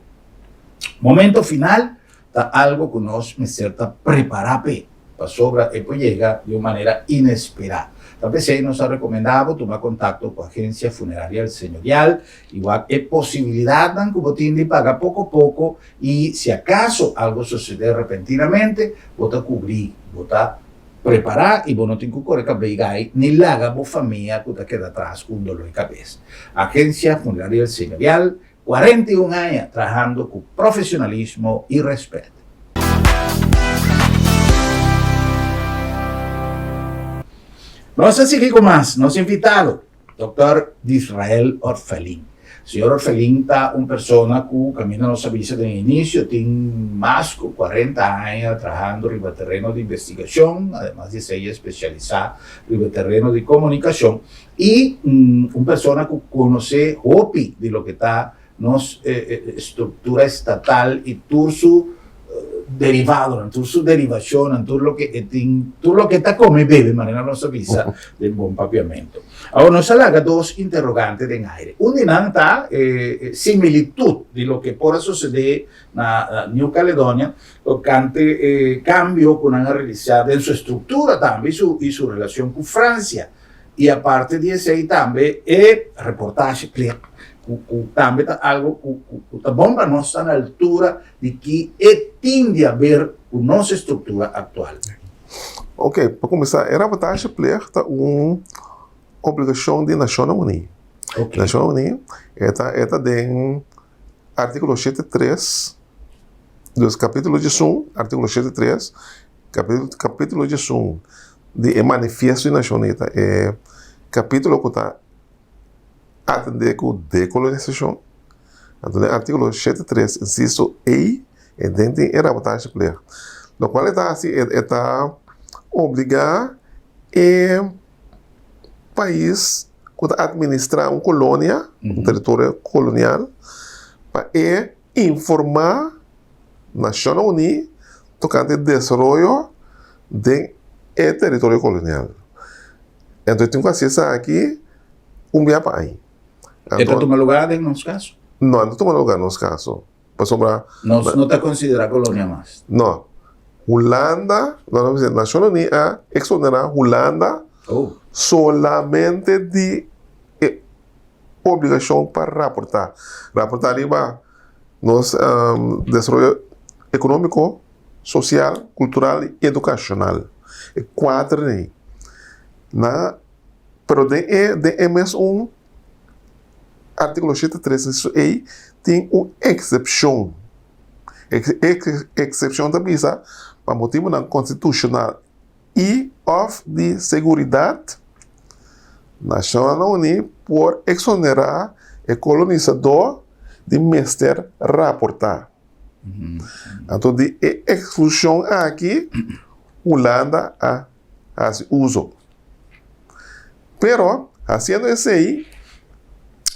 momento final ta algo cu nos mester ta prepara p'e, pasobra e por yega di un manera inespera. Ta p'esey nos a recomenda bo tuma contacto cu Agencia Funeraria El Señorial y wak e posibilidadnan cu bo tin di paga poco poco y si acaso algo sucede repentinamente, bo ta cubri, bo ta Prepará i bo no tin ku kore kabei gai ni laga bo famia ku ta keda atras ku un doló di kabes. Agencia Funeraria El Señorial, 41 aña trahando ku profesionalismo i rèspèt. Nos ta sigui ku mas nos invitado. Dòkter Disrael Orfelin. Señor Orfelin ta un persona ku kaminda nos a bisa den inisio tin mas ku kuarenta aña trahando riba tereno di investigashon, ademas di esei e spesialisá riba tereno di komunikashon i un persona ku konosé hopi di loke ta nos struktura estatal i tur su derivadonan, tur su derivashonnan, tur loke e tin, tur loke e ta kome i bebe, manera nos a bisa den bon papiamentu. Awor nos a laga dos interrogante den aire. Un di nan ta e similitut di loke por a sosede na New Caledonia tokante e kambio ku nan a realisa den su struktura tambe i su relashon ku Fransia. I aparte di esei tambe e reportahe klik ku ku tambe ta algo ku ku ta bon pa nos ta na altura di ki e tin di haber ku nos estruktura aktual. Oke, pa kuminsá e raportahe plig ta un obligashon di Nashonnan Uní. Nashonnan Uní e ta e ta den artíkulo shete tres, dus kapítulo diesun, artíkulo shete tres, kapítulo diesun di e Manifiesto di Nashon Uní ta e kapítulo ku ta atendé ku dekolonisashon. Anto den artíkulo shete tres, insiso ei, e den tin e raportahe pleg. Lokual e ta hasi, e ta obligá e pais ku ta atministrá un kolonia, un teritorio kolonial, pa e informá Nashonnan Uní tokante desaroyo den e teritorio kolonial. Enton e tin ku hasi esaki un bia pa aña. E ta tuma lugá den nos kaso? No, e no ta tuma lugá den nos kaso. Pasobra. Nos no ta konsiderá kolonia mas. No. Hulanda, no, no, Nashonnan Uní a eksonerá Hulanda solamente di e obligashon pa raportá. Raportá riba nos desaroyo ekonómiko, sosial, kultural i edukashonal. E kuater ei. Na, pero den e, den e mes un artíkulo shete tres insiso ei tin un eksepshon. E eksepshon ta bisa pa motibunan konstitushonal i òf di seguridat, Nashonnan Uní por eksonerá e kolonisadó di mester raportá. Anto di e eksklushon aki Hulanda a hasi uso. Pero hasiendo esei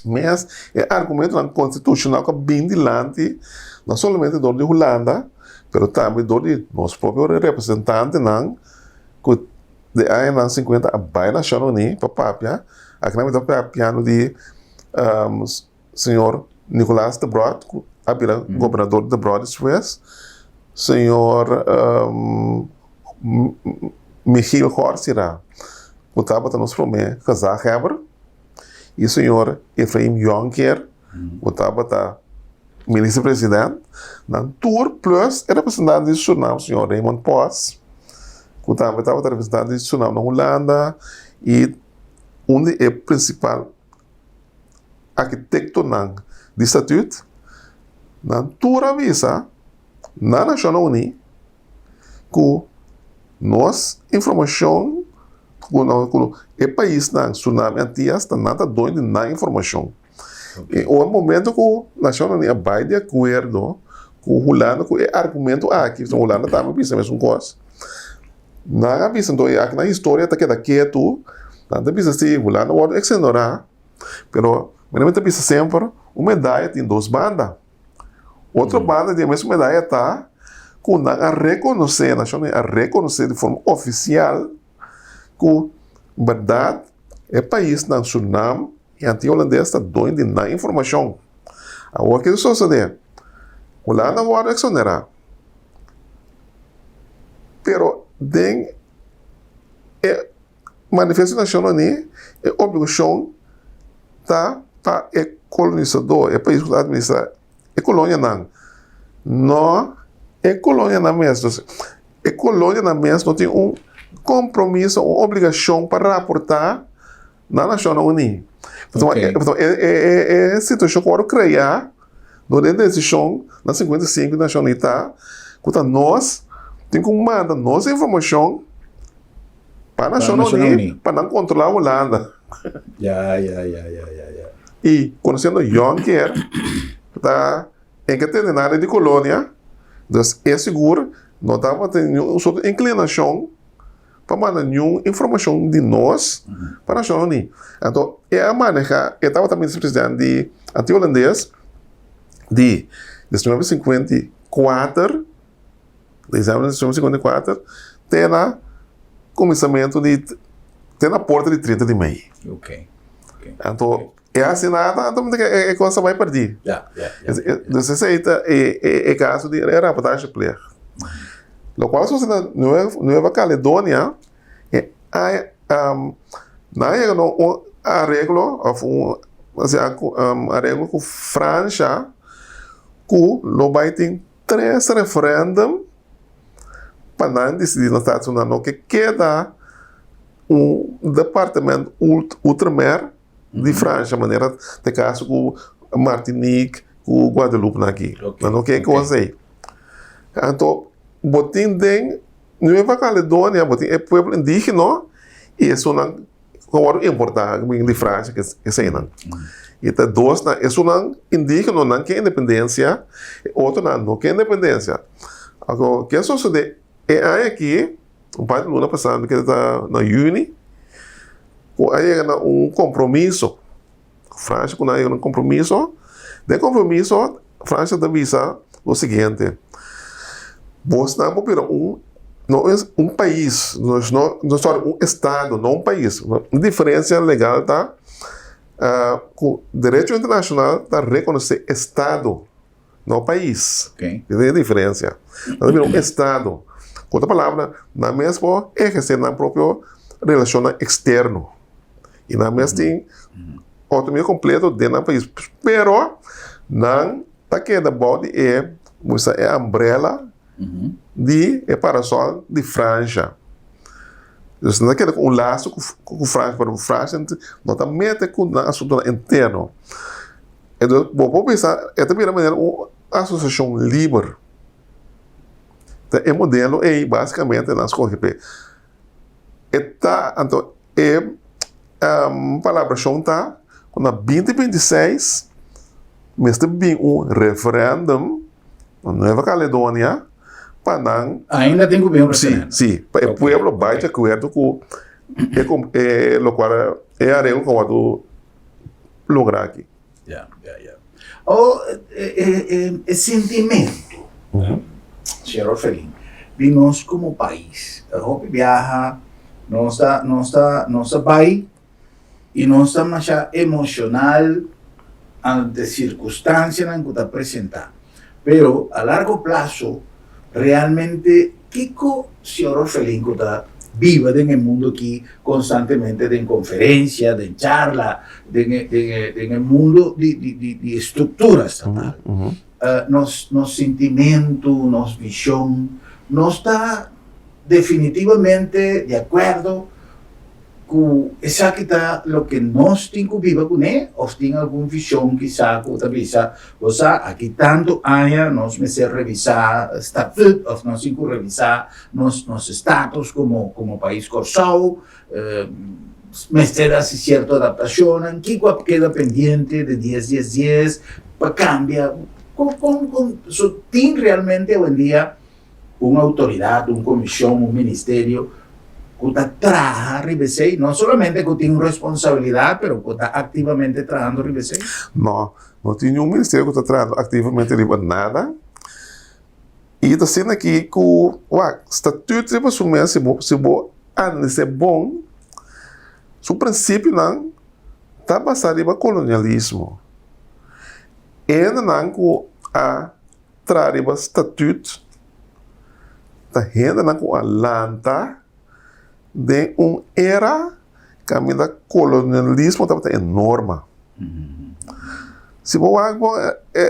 mes e argumentonan konstitushonal ku a bin dilanti no solamente dor di Hulanda pero tambe dor di nos propio representantenan ku den añanan sinkuenta a bai Nashon Uní pa papia, aki nan mi ta papiando di señor Nicolaas Debrot ku a bira gobernador Debrot despues, señor Michiel Gorsira ku tabata nos prome gezaghebber i señor Efraim Jonker ku tabata minister president, nan tur plus e representante di Surinam señor Raymond Pos ku tambe tabata representante di Surinam na Hulanda i un di e prinsipal arkitektonan di Statut, nan tur a bisa na Nashonnan Uní ku nos informashon. Ku no ku e paisnan Surinam i Antias ta nan ta doño di nan informashon. I ora momento ku Nashonnan Uní a bai di akuerdo ku Hulanda ku e argumento aki, pasobra Hulanda tambe a bisa mesun kos, nan a bisa anto e aki nan historia ta keda ketu, nan ta bisa si Hulanda wòrdu eksonerá, pero mi ta bisa semper un medaya tin dos banda. Otro banda di e mesun medaya ta ku nan a rekonosé, Nashon Uní a rekonosé di forma ofisial ku bèrdat e paisnan Surinam i Antia Holandes ta doño di nan informashon. Awor ke ta sosodé? Hulanda a wòrdu eksonerá, pero den e Manifesto Nashon Uní, e obligashon ta pa e kolonisadó, e pais ku ta administrá e kolonianan, no e kolonianan mes. Entonces, e kolonianan mes no tin un kompromiso, un obligashon pa raportá na Nashonnan Uní. Pasobra e situashon ku wòrdu kreá dor di e desishon na 55 di Nashon Uní ta ku ta nos tin ku manda nos informashon Pa Nashon Uní, pa nan kontrolá Hulanda. Ya, ya, ya, ya, ya, ya. I konosiendo Jonker, ta en ke tende nada di kolonia, dus e sigur no tabatin niun sorto inklinashon pa manda niun informashon di nos pa Nashon Uní. Anto e a maneha, e tabata minister presidente di Antia Holandes di 1954 Desèmber di 1954 te na kuminsamentu di te na porta di 30 di mei. Ok. Anto e hasi nada, anto e e kos a bai pèrdí. Ya, ya, ya. Dus esei ta e e kaso di e raportahe-pleeg. Lokual a sosodé na Nueva Caledonia, e aña nan a yega na un areglo òf un areglo ku Fransha ku lo bai tin Tres referendum pa nan disidí na Status nan no ke keda un departement ultramer di Francia manera ta e kaso ku Martinique ku Guadeloupe nan aki. Nan no ke kos ei. Anto bo tin den Nueva Caledonia bo tin e pueblo indigeno i esunnan Ku a wòrdu importá ku bin di Fransha eseinan. I ta dosnan, esunnan indígenonan ke independensia, e otronan no ke independensia. Anto, ke a sosodé e aña aki, un par di luna pasá, mi kere ta na yüni, ku a yega na un kompromiso. Fransha ku nan a yega na un kompromiso. Den e kompromiso, Fransha ta bisa lo siguiente, Bosnan por bira un, no es un pais, nos no, no sorry, un estado, no un pais. Un diferensia legal ta ku derecho internashonal ta rekonosé estado, no pais. Esei e diferensia. Nan ta bira un estado. Ku otro palabra, nan mes por ehersé nan propio relashonnan eksterno. I nan mes tin outonomia kompleto den nan pais. Pero nan ta keda bou di e, bo bisa, e umbrella di e parasol di Fransha. Dus nan ta keda ku un laso ku Fransha, pero Fransha no ta mete ku nan asuntunan interno. Entonces bo por bisa e ta bira manera un asosiashon liber. Ta e modelo ei basikamente nan skohe p'e. E ta, anto e palabrashon ta ku na binti 26 mester bin un referendum na Nueva Caledonia pa nan. Ainda tin ku bin un referendum? Si, si, pa e pueblo bai di akuerdo ku e lokual e areglo ku a wòrdu logra aki. Ya, ya, ya. Oh, e, e, e, e sentimento, señor Orfelin, di nos como pais. Hopi biaha, nos ta, nos ta, nos ta bai y nos ta masha emocional ante circunstancianan cu ta presenta. Pero a largo plazo, realmente kiko señor Orfelin cu ta biba den e mundo aki constantemente den conferencia, den charla, den e den e den e mundo di di di di estructura estatal, nos nos sintimento, nos vision, nos ta definitivamente di acuerdo. Ku esaki ta loke nos tin ku biba kuné òf tin algun vishon kisá ku ta bisa, Bo sa, aki tantu aña nos mester revisá statut òf nos tin ku revisá nos nos status komo komo pais Kòrsou, mester hasi sierto adaptashonnan, kiko a keda pendiente di dies dies dies pa kambia? Kon kon kon so tin realmente awendia un outoridat, un komishon, un ministerio ku ta traha riba esei, no solamente ku tin un responsabilidat, pero ku ta aktivamente trahando riba esei? No, no tin niun ministerio ku ta trahando aktivamente riba nada. I ta asina aki ku, wak, statut riba su mes, si bo, si bo analis'é bon, su prinsipionan ta basá riba kolonialismo. E hendenan ku a Tra riba statut ta hendenan ku a lanta den un era kaminda kolonialismo tabata e norma. Si bo wak bo e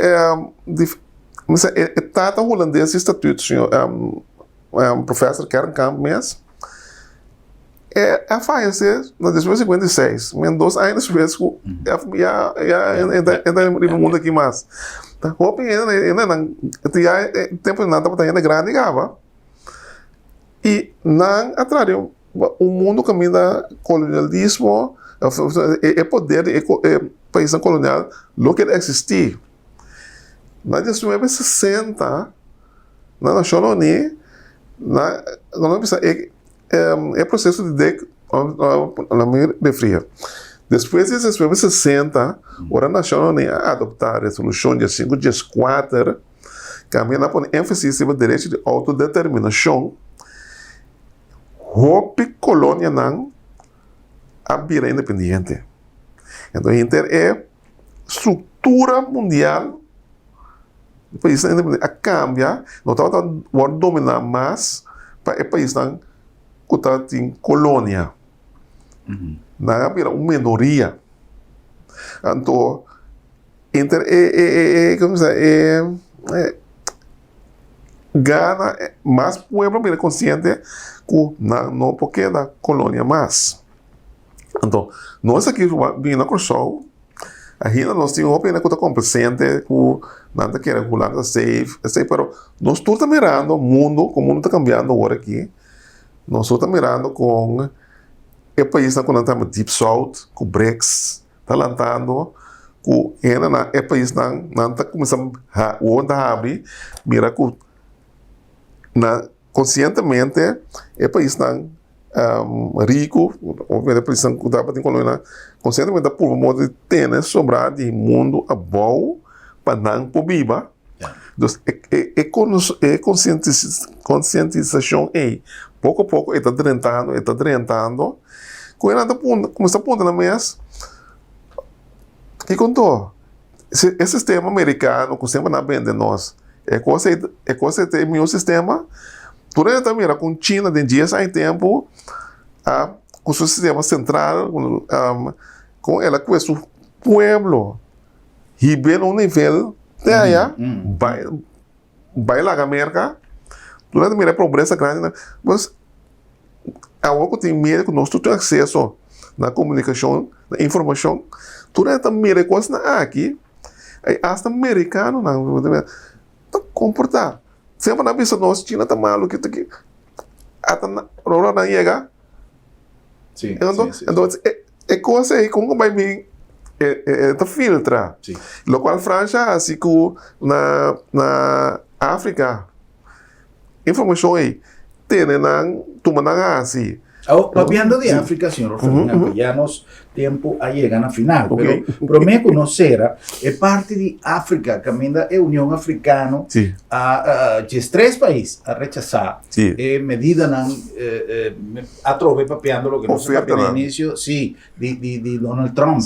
tata hulandes di statut, señor professor Kernkamp mes, E a fayesé na dies mil 56, men dos aña despues ku ya ya e ta e ta riba mundu aki mas. Ta hopi hende hendenan ya e tempu nan tabata hende grandi kaba i nan a traha den un mundu kaminda kolonialismo e poder di e paisnan kolonial lo keda eksistí. Na 19 sesenta na Nashonnan Uní nan a bisa e. E proceso di dek, laat mi refria. Despues di desnuebe sesenta, ora Nashonnan Uní a adoptá Resolushon diesinku dieskuater, kaminda a pone énfasis riba derecho di outodeterminashon, hopi kolonianan a bira independiente. Enton henter e struktura mundial di paisnan independiente a kambia, no tabata wòrdu dominá mas pa e paisnan ku tabatin kolonia. Nan a bira un minoria. Anto inter e e e e komo se e gana mas pueblo a bira konsiente ku nan no por keda kolonia mas. Anto, nos aki bini na Kòrsou, ainda nos tin hopi hende ku ta komplasente ku nan ta kere ku Hulanda ta safe, esei, pero nos tur ta mirando mundu, kon mundu ta kambiando awor aki, nos tur ta mirando kon e paisnan ku nan ta yama deep south, ku BRICS ta lantando, ku hendenan, e paisnan nan ta kuminsá wowo ta habri mira ku nan Konsientemente e paisnan riku, e paisnan ku tabatin kolonia, konsientemente ta purba modo di tene sobrá di mundu abou pa nan por biba. Dus e konsientisashon ei poko poko e ta drentando, e ta drentando, ku nan ta kuminsá puntra nan mes, kiko anto? E sistema merikano ku semper nan a bende nos, e kos ei, e kos ei ta e mihó sistema. Tur hende ta mira kon China den dies aña tempu a ku su sistema sentral kon el a kue su pueblo hib'é na un nivel te aya bai bai laga Merka. Tur hende ta mira e pobresa grandi nan. Pues Awor ku tin medio ku nos tur tin akseso na komunikashon, na informashon, tur hende ta mira e kosnan aki, i asta merikanonan ta komportá. Semper nan bisa nos China ta malu, ki ta ki, ata nan ora nan yega, entonces e kos ei kon ku bai bin e ta filtra, lokual Fransha a hasi ku na Afrika. Informacion ei tene nan, tuma nan haci. Awor, papiando di Africa, señor Ferdinando, ya nos tempo a yega na final, pero prome cu nos cera, e parti di Africa caminda e Union Africano a djestres pais a rechasa e medidanan atrobe papiando loke nos a papia na inicio, si, di Donald Trump.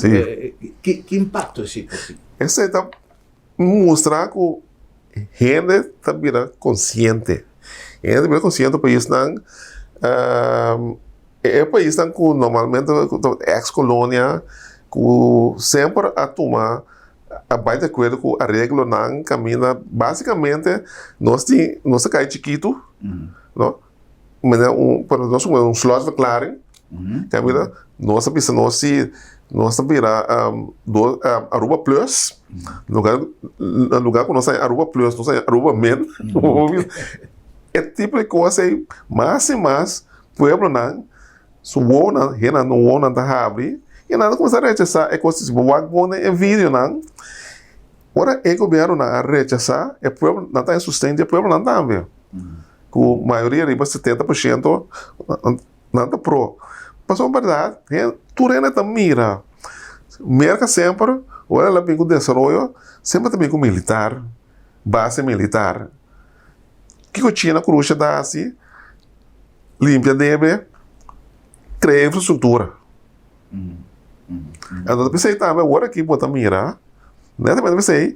Ki impacto esey por tin? Esey ta Mustra ku hende ta bira konsiente. Hende ta bira konsiente paisnan, e paisnan ku normalmente ta eks kolonia ku semper a tuma a bai di akuerdo ku areglonan kaminda basikamente nos tin nos ta kai chikitu no manera un pero nos un slotverklaring. Kaminda nos a bisa nos si nos ta bira Aruba Plus, na lugar ku nos a Aruba Plus nos a Aruba Min. E tipo di kos ei mas i mas pueblonan su wowonan, hendenan wowonan ta habri i nan ta kuminsá rechasá e kos. Si bo wak bon den e videonan, ora e gobiernonan a rechasá e pueblo, nan ta haña sosten di e pueblonan tambe. Ku mayoria riba 70% nan ta pro. Pasobra bèrdat tur hende ta mira Merka semper ora el a bin ku desaroyo semper ta bin ku militar, base militar. Kiko China ku Rusha ta hasi? Limpia debe, krea infrastruktura. Anto ta p'esei tambe awor aki bo ta mira, netamente p'esei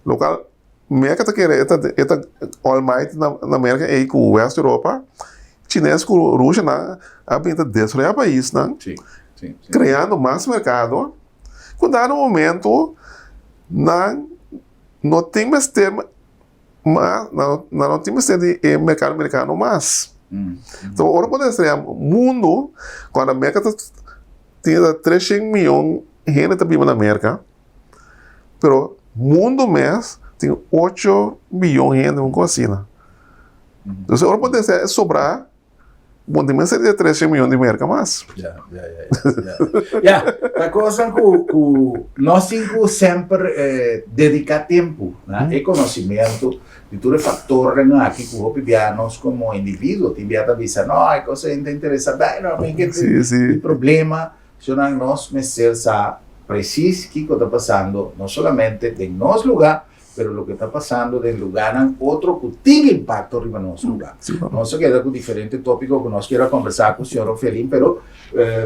lokal Merka ta kere e ta e ta almighty na na Merka ei ku West Europa, Chines ku Rusianan a bin ta destruí a paisnan, Sí, sí, sí. kreando mas merkado, ku dado momento nan no tin mester mas, nan nan no tin mester di e merkado merikano mas. Enton ora bo destruí mundu, kuando Merka ta tin 300 miyon hende ta biba na Merka, Pero mundo mes tin ocho biyon hende un cos asina. Entonces ora bo desea e sobra, bo no tin mester di e 13 miyon di merca mas. Ya, ya, ya, ya. Ya, ta cosnan cu, cu nos tin cu semper eh, dedica tempo na e conocimiento di tur e factornan aki cu hopi bia nos como individuo tin bia ta bisa, no, e cosa ei no ta interesa, bueno, mi ke Sí, sí. tin problema. Shonnan nos mester sa presis kiko ta pasando no solamente den nos lugá, pero loke ta pasando den lugánan otro ku tin impakto riba nos lugá. Nos a keda ku diferente tópiko ku nos kier a kombersá ku señor Ofelin, pero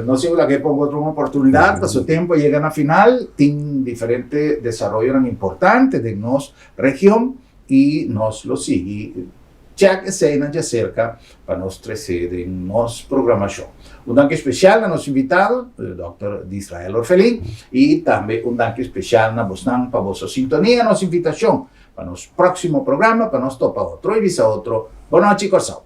nos tin ku laga e ponga otro un oportunidat pasobra tempu a yega na final, tin diferente desaroyonan importante den nos region i nos lo sigui Check eseinan djaserka pa nos trese den nos programashon. Un danki spesial na nos invitado, Dòkter Disrael Orfelin, i tambe un danki spesial na bosnan pa boso sintonia nos invitashon pa nos próksimo programa pa nos topa otro i bisa otro Bonochi Kòrsou.